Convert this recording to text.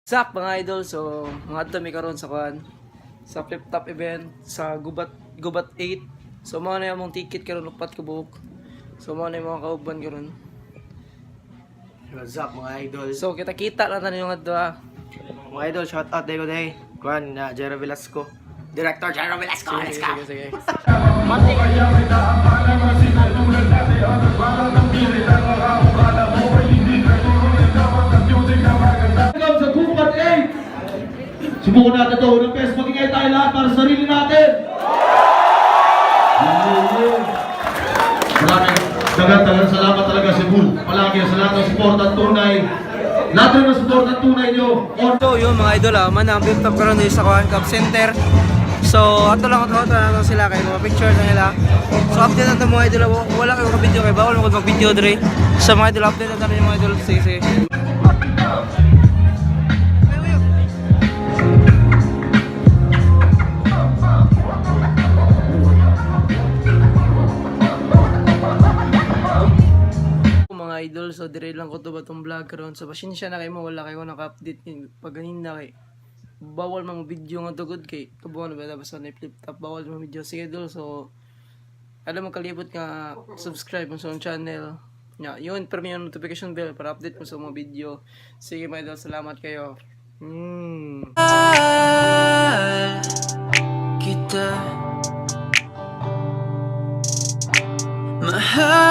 Sak mga idol, so mga mi karon sa kuan sa flip top event sa Gubat Gubat 8. So mao na yung among ticket karon, upat ka buok. So mao na yung mga kauban karon. What's up, mga idol? So kita-kita lang tayo yung adto ah. Mga idol, shout out day ko day. Kuan na Jero Velasco. Director Jero Velasco, Sige, let's go. sige, sige. Welcome sa Gubat 8! Subukan natin ito. Unang beses, magingay tayo lahat para sa sarili natin! Yeah. Maraming dagan salamat talaga, Cebu. Palagi sa lahat ng support at tunay. Lahat ng support at tunay nyo. On So yun mga idol ah, man ang flip top karon dito sa Kuan Cup Center. So ato lang ato na sila kay mga picture na nila. So update na to, mga idol ah. Wala kayo ka video kay bawal mo mag video dre. So mga idol, update na tayo, mga idol. Sige sige. Mga idol, so dire lang ko to ba tong vlog karon. So pasensya na kayo mo, wala kayo naka-update ni pag ganin kay bawal mga video nga tugod kay tubuan na ba basta na flip top, bawal mga video. Sige idol, so alam mo kalibot nga subscribe mo sa akong channel. Ya, yun, pero may notification bell para update mo sa mga video. Sige mga idol, salamat kayo. Kita. Mahal.